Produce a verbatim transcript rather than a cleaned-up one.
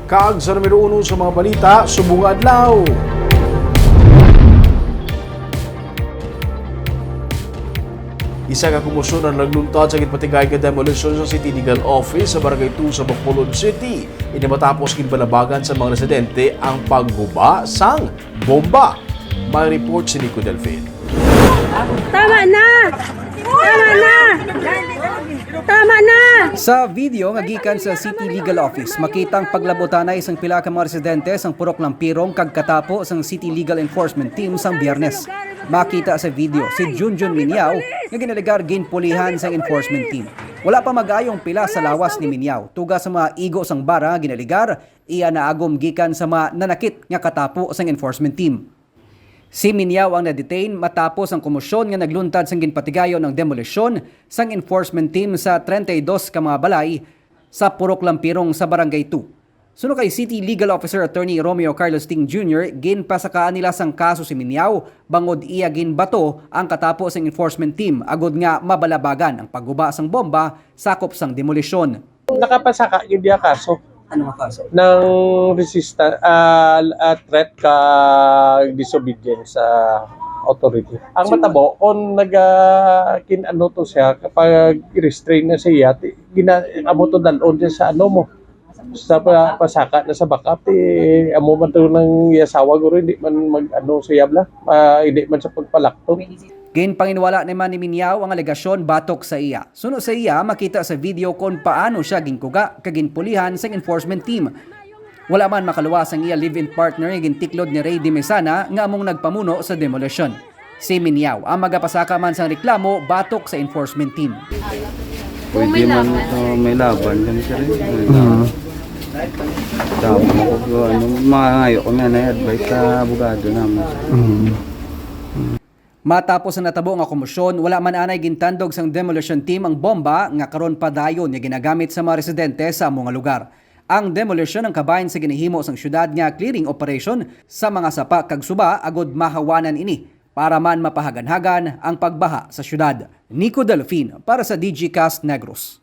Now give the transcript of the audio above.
Kag sa numero uno sa mga balita subong nga adlaw. Isa ka komosyon ang nagluntad sa ginpatigay nga demolition sa City Legal Office sa Barangay two sa Bacolod City. Ini matapos ginbalabagan sa mga residente ang pagguba sang bomba. May report si Nico Delfin. Tama na! Tama na! Tama na! Sa video nga gikan sa City Legal Office, makita ang paglabutanay sang pila ka mga residente sang Purok Lampirong kag katapo sang City Legal Enforcement Team sang Biyernes. Makita sa video si Junjun Minyaw nga ginalegar ginpulihan sang enforcement team. Wala pa mag-ayong pila sa lawas ni Minyaw, tuga sa mga igo sang bara nga ginalegar, iya naagom gikan sa mga nanakit nga katapo sang enforcement team. Si Minyaw ang na-detain matapos ang komosyon nga nagluntad sang ginpatigayon ang demolisyon sang enforcement team sa treinta y dos ka mga balay sa Purok Lampirong sa Barangay two. Suno kay City Legal Officer Attorney Romeo Carlos Ting Junior, ginpasakaan nila sang kaso si Minyaw bangod iya ginbato ang katapo sang enforcement team agod nga mabalabagan ang pagguba sang bomba sakop sang demolisyon. Nakapasaka gid iya kaso Ano nga kaso? ng resistance, ah, ah, threat ka disobedience sa authority. Ang matabo kung nag ah, kin ano to siya kapag i-restrain na siya, ti- gina amo to dalon siya sa ano mo sa pa, pasaka na sa bakap, eh, amo man to ng asawa guro, hindi man mag ano siya bla, ah, hindi man sa pagpalakto. Ginpanginwala naman ni Minyaw ang alegasyon batok sa iya. Suno sa iya, makita sa video kon paano siya ginkuga kag ginpulihan sang enforcement team. Wala man makaluwas ang iya live-in partner nga gintiklod ni Ray Dimesana nga among nagpamuno sa demolisyon. Si Minyaw ang magapasaka man sang reklamo batok sa enforcement team. Pwede man ito, may laban kami sa rin. May laban. Tapos ako, ano, mangayo kami na advice sa abogado namin. Matapos ang natabo nga komosyon, wala man anay gintandog sang demolition team ang bomba nga karon padayon nga ginagamit sa mga residente sa amo nga lugar. Ang demolition ang kabahin sa ginahimo sang syudad nga clearing operation sa mga sapa kag suba agud mahawanan ini para man mapahaganhagan ang pagbaha sa syudad. Nico Delfin para sa Digicast Negros.